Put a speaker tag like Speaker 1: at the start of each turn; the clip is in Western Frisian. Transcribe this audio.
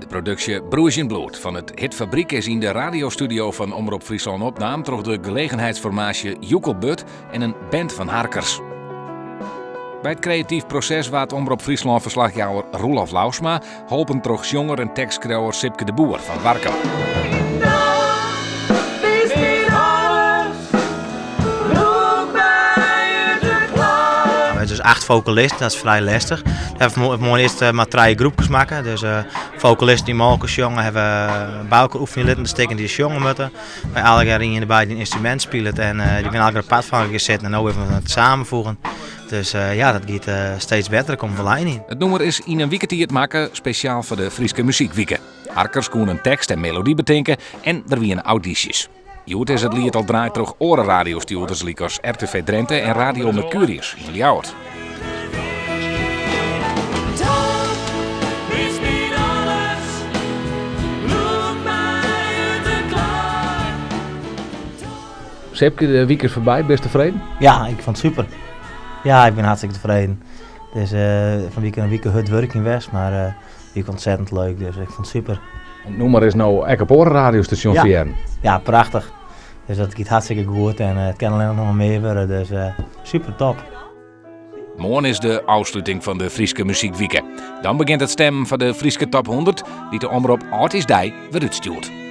Speaker 1: De produksje Broers Bloed fan it Hitfabryk is yn de radiostudio fan Omrop Fryslân opnaam troch de gelegenheidsformaasje Joekelbut en in band fan harkers. By it kreatyf proses waard Omrop Fryslân-ferslachjouwer Roelof Lousma holpen troch sjonger en tekstskriuwer Sipke de Boer fan Warkum.
Speaker 2: Dus acht fokalisten, dat is frij lestich. We moatte earst mar trije groepkes makke. Dus fokalisten dy't mei elkoar sjonge, hawwe by elkoar oefenje litten de stikken dy't se sjonge moatte. By allegear ien derby dy't in ynstrumint spilet en dy binne allegear apart fan elkoar sitten en no even it samenvoegen. Dus ja, dat giet steeds better, der komt wol lijn yn.
Speaker 1: It nûmer is yn in wike tiid makke, spesjaal foar de Fryske Muzykwike. Harkers koene in tekst en melody betinke en der wiene audysjes. Hjoed is it liet al draaid troch oare radiostjoerders lykas RTV Drenthe en Radio Mercurius yn Ljouwert. Sipke, de wike is foarby, bist tefreden?
Speaker 2: Ja, ik fûn it super. Ja, ik bin hartstikke tefreden. Dus fan 'e wike in wike hurd wurkjen west, mar it wie ontzettend leuk, dus ik fûn it super.
Speaker 1: It nûmer is no ek op oare radiostasjons te hearren.
Speaker 2: Ja, prachtich. Dus dat giet hartstikke goed en it kin allinnich noch mar mear wurde, dus super top.
Speaker 1: Moarn is de ôfsluting fan de Fryske Muzykwike. Dan begjint it stimmen foar de Fryske Top 100, dy't de Omrop âldjiersdei wer útstjoert.